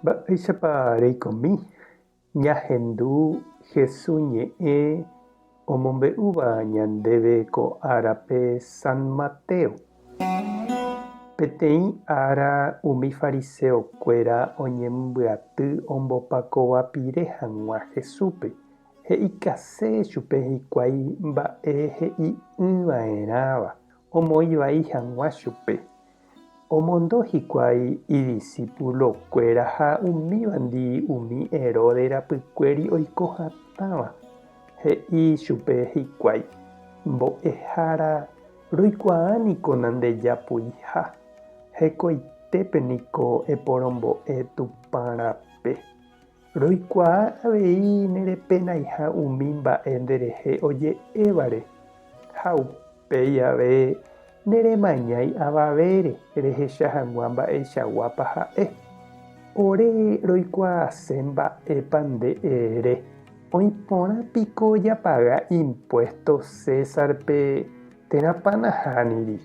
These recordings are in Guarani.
Mba'éichapa reikomi ñahendu Hesu ñe'ẽ omombe'úva ñandéve ko árape San Mateo? Peteĩ ára umi fariseokuéra oñembyaty ombopakovapire hag̃ua Jesúspe, he'ikase chupe hikuái mba'e he'i'ỹva'erãva omoĩ vai hag̃ua chupe. Omondo hikuái idisipulokuéra ha umívandi umi Herodes rapykuéri oiko hatãva. He'i chupe hikuái, Mbo'ehára, roikuaa niko nandejapuiha, hekoitépe niko eporombo'e Tupã rape. Roikuaa avei nerepenaiha umi mba'e nderehe oje'évare, ha upéi ave neremañái avavére rehecha hag̃ua mba'eichaguápa ha'e. Ore roikuaase mba'épa nde ere. Oĩ porã piko japaga impuésto Césarpe térãpa nahániri?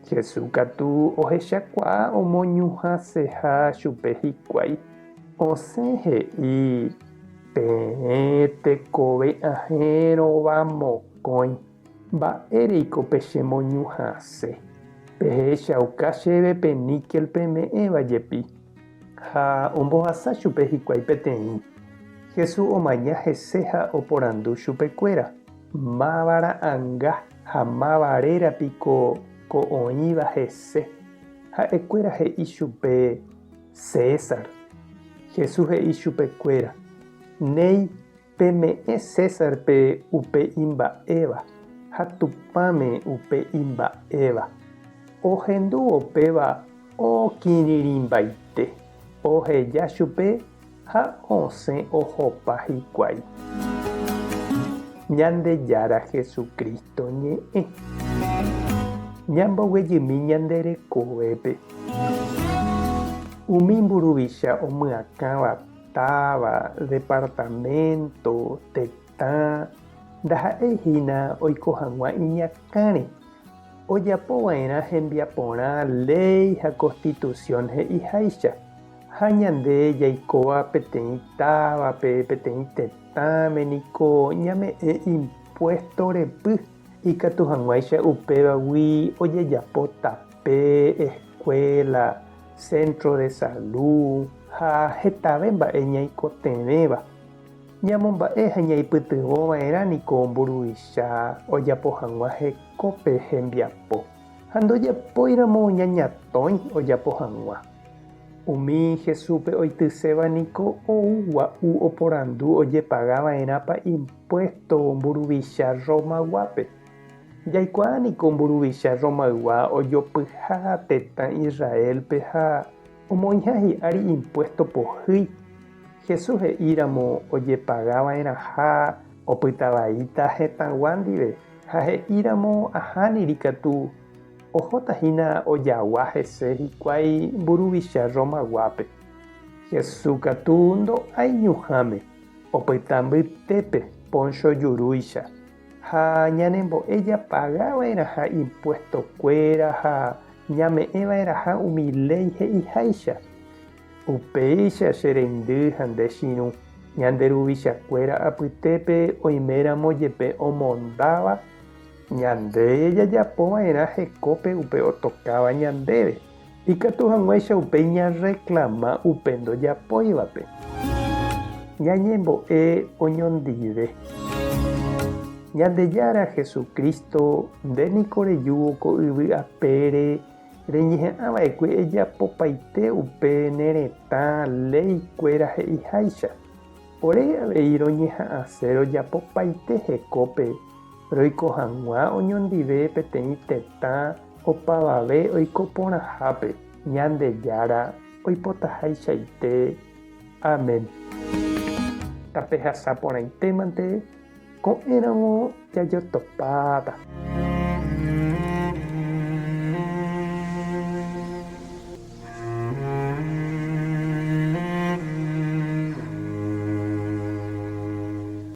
Jesús katu ohechakuaa omoñuhãseha chupe hikuái. Osẽ he'i, Peẽ tekove ahẽrõva mokõi, mba'éreiko pechemoñuhãse? Pehechauka chéve pe níkel peme'ẽva jepi. Ha ombohasa chupe hikuái peteĩ. Jesús omaña hese ha oporandu chupekuéra, Máva ra'ãnga ha máva réra piko ko oĩva hese? Ha'ekuéra he'i chupe, César. Jesús he'i chupekuéra, Néi, peme'ẽ Césarpe upe imba'éva, ha Tupãme upe imba'éva. Ohendúvo péva okirirĩmbaite, oheja chupe ha osẽ ohopa hikuái. Ñandejára Jesucristo ñe'ẽ. Ñamboguejymi ñande rekovépe. Umi mburuvicha omyakãva táva, departamento, tetã, ndaha'éi hína oiko hag̃ua iñakãre. Ojapo va'erã hembiaporã léi ha constitución he'iháicha. Ha ñande jaikóva peteĩ távape, peteĩ tetãme niko ñame'ẽ impuésto repy, ikatu hag̃uáicha upévagui ojejapo tape, eskuéla, centro de salud ha hetave mba'e ñaikotevẽva. Ñamomba'e ha ñaipytyvõ va'erã niko mburuvicha ojapo hag̃ua hekópe hembiapo, ha ndojapóiramo ñañatõi ojapo hag̃ua. Umi Jesúspe oityséva niko ou gua'u oporandu ojepaga va'erãpa impuésto mburuvicha Romaguápe. Jaikuaa niko mburuvicha Romaygua ojopyha tetã Israélpe ha omoĩha hi'ári impuésto pohýi. Jesús he'íramo ojepaga va'erãha opyta vaíta hetãgua ndive ha he'íramo ahániri katu, Ohóta hína ojagua hese hikuái mburuvicha Roma guápe. Jesús katu ndo'ái ñuhãme, opyta mbytépe póncho jurúicha, ha ñanembo'e japaga va'erãha impuesto kuéra ha ñame'ẽ va'erãha umi léi he'iháicha. Upéicha che reindy ha nde chirũ, ñande ruvichakuéra apytépe oiméramo jepe omondáva, Ñande jajapo va'erã hekópe upe otokáva ñandéve, ikatu hag̃uáicha upéi ñarreklama upe ndojapóivape. Ñañembo'e oñondive. Ñandejára Jesucristo, nde niko rejúvo ko yvy apére reñeha'ã va'ekue ejapopaite upe ne retã léi kuéra he'iháicha. Ore avei roñeha'ãse rojapopaite hekópe roiko hag̃ua oñondive peteĩ tetã opavave oiko porãhápe, Ñandejára oipotahaichaite. Amén. Tapehasa porãitémante ko'ẽramo jajotopáta.